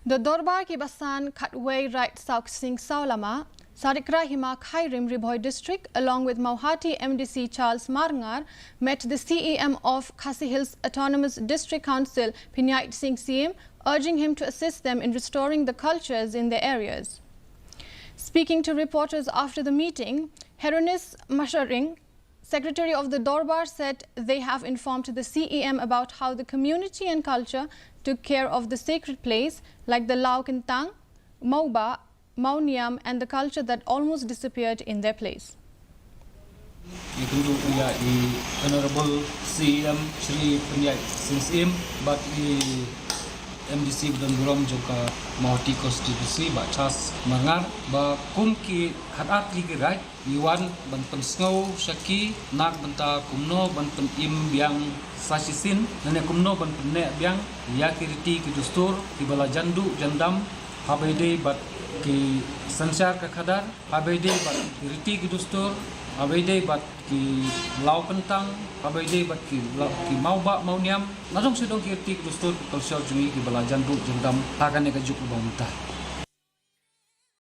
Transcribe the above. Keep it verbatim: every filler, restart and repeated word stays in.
The Dorbar ki basan khatwei raid saw ksing saw lama, Sarikrah Hima Khyrim, Ri Bhoi District, along with Mawhati M D C Charles Marngar, met the C E M of Khasi Hills Autonomous District Council, Pynïaid Sing Syiem, urging him to assist them in restoring the cultures in their areas. Speaking to reporters after the meeting, Heronis Masharing, secretary of the Dorbar, said they have informed the C E M about how the community and culture took care of the sacred place, like the Law Kentang, Mawbah, Mawniam, and the culture that almost disappeared in their place. Ïakynduh ïa i Honorable C E M Shri Pynïaid Sing Syiem bad i M D C ba don burom jong ka Mawhati Constituency, Bah Charles Marngar, ba kum ki khatar tylli ki raid ngi wan ban pynsngew sha ki na ka bynta kumno ban pynim biang sa shisien, lane kumno ban pynneh biang ïa ki riti ki dustur kiba la jan duh jan dam, haba ïadei bad ki synshar ka khadar, haba ïadei bad ki riti ki dustur, haba ïadei bad ki Law Kentang, haba ïadei bad ki law, ki Mawbah Mawniam, nadong shadong ki riti ki dustur ki culture jong ngi kiba la jan duh jan dam ha kane ka juk ba mynta.